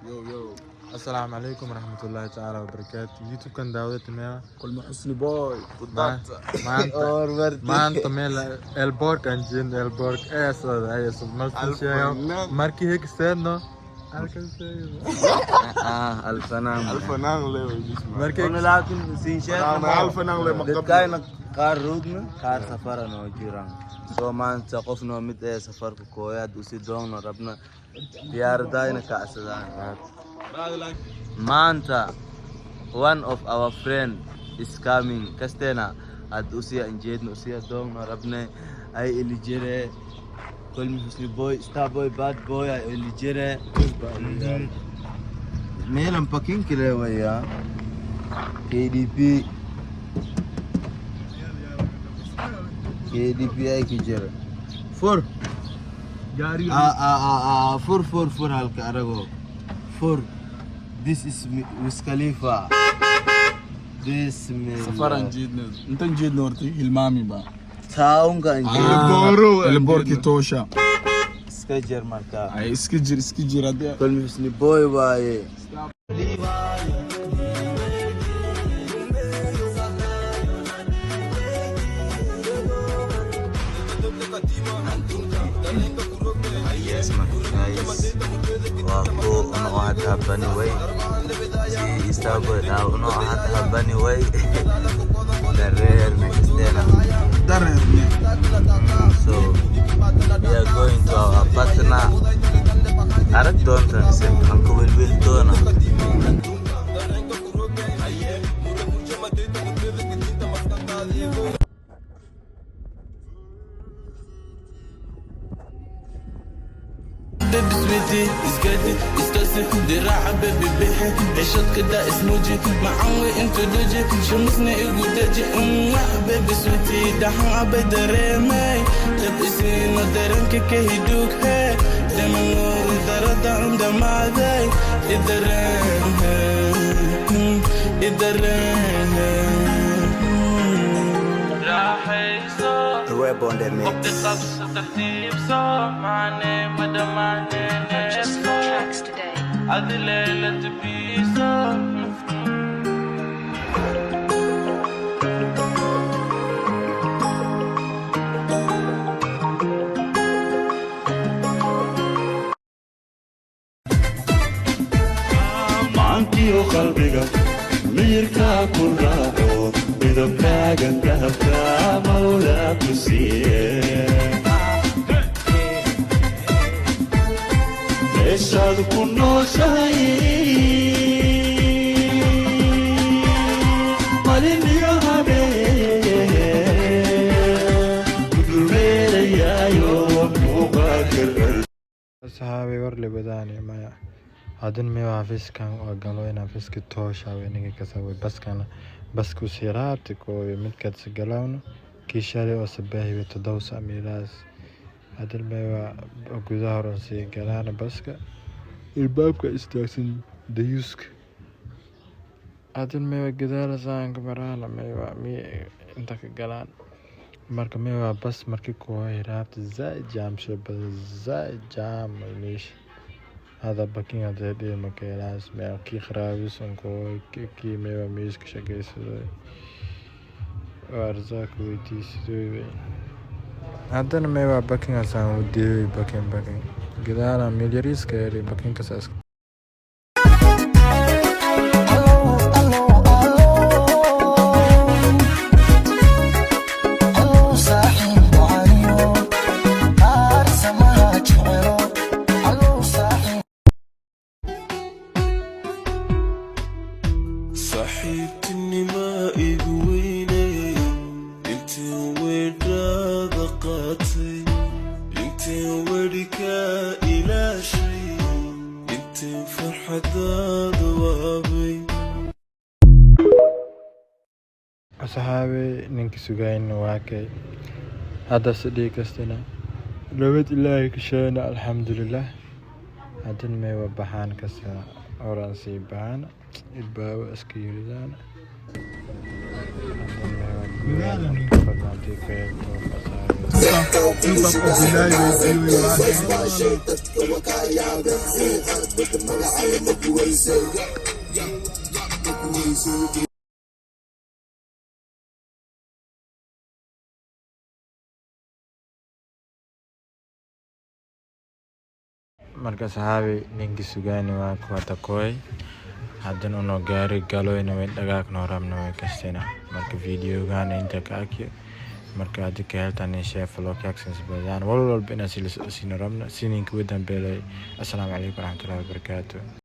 Yo yo. Asalaamu calaykum waraxmatullaahi tacaala wabarakaatu. YouTube-kan daawada timeeya. Kulma Xusni boy. Maanta maanta meel airport aan jeedno, airport eesada ayso markii sheego markii higseedno halkan sheego. Alfanaan. Alfanaan le way bisma. Markii Laakiin siin Ana alfanaan le maqab. Dadkayna qaar roogna, qaar safara noo jiraan. Soo maanta qof noo mid ee safarka kooyaad usi doogno rabna, diyaaradayna kacsadaan. Maanta one of our friend is coming kastena ad usiya injeedna, usiya doogno rabne. Ay ilijire Kulmi Husni boy, star boy, bad boy ay ilijire. Meelan parking-kile waya KDP, KDP ay ki jira. Fur. Ah ah ah ah, fur fur fur, halka arago fur. This is Wiz Khalifa. Bismillah. Safaran jeedno. Intan jeedno horta hilmaami ba. Townka injeedno. Airportkii toosha. Iska jir marka. Ay, iska jir, iska jir hadii. Kulmi Husni boy waaye. Yes, marka guys, waa ko unoo hadda habani way si istaago dhaa unoo hadda habani way dareerna kasteena. Dareerne. So we are going to our partner. Arag doonta mise aan ku welwel doona. Baby sweetie, iskadi istosi diraaca baby bixi xishadkada ismuji macan intu deji shamusna igu deji. Baby sweetie, dhaxan abay dareemay dab isiino dareenka ka hidug he dema nuuri darada undhamaaday idareen idareen raaxayso. Rap on the mix. Purchase your tracks today. Adileelad biso. Maankiyo qalbiga miyirkaa ku raaco, midabkaagan dahabka mawlaa ku siiye. Meeshaad ku nooshahay malin iyo habeen kudulmeerayaayo muuqaalka. Saxaabay, war libadaani maya hadin meewa xafiiskan oo galo in xafiiska toosha ninka kasaway baskana basku siraabti kooyo midkaad sigalawno kii shalay oo sabaahiba 7 saac meelahaas. Hadin meewa gudaha horan sii galaana, baska ilbaabka istaagsan dayuuska. Hadin meewa gadaal saanka maraana meewa mi inta ka galaan. Marka meewa bas markii kooyo raabta zaaid jaamsho badan, zaaid jaam meesha hada parking hadee dhihi makeelaas meel kii kharaabis un kooy kii meewa miiska shaqaysaday oo arzaaq weydiisaday. Haddana meewa parking asaan u diiday parking, parking gadaala meel yariiska yari parking kasaas. Allo, allo, allo. Allo, saaxiib wacaniyo, qaar samaha jecelo. Allo, saaxiib. Saaxiibtinima igu weynay intiin weedhaada qaatay, intiin wedhi kaa ilaashay, intiin farxadaada waabay. Asxaabey, ninka sugayna waa kay hadda se dhihi kastana nabad Ilaahay ka sheegna, alxamdulilah. Hadin meewa baxaan kasta horaan sii baxaan, ilbaabo iska yiridaan. Hadin meewa gudaha fadlan. Inta qof Ilaahay weydiiyo waa. Marka saxaabi, ninkii sugaani waa kuwa takoy. Haddana uno gaari galoyna way dhagaagno rabna way kastena. Marka videogana inta ka akiyo. Marka haddii ka heltaan share, follow, actions badaan wal walba inaan sii rabna sininka ugu dambeeyay. Assalaamu calaykum waraxmatullaahi wabarakaatuh.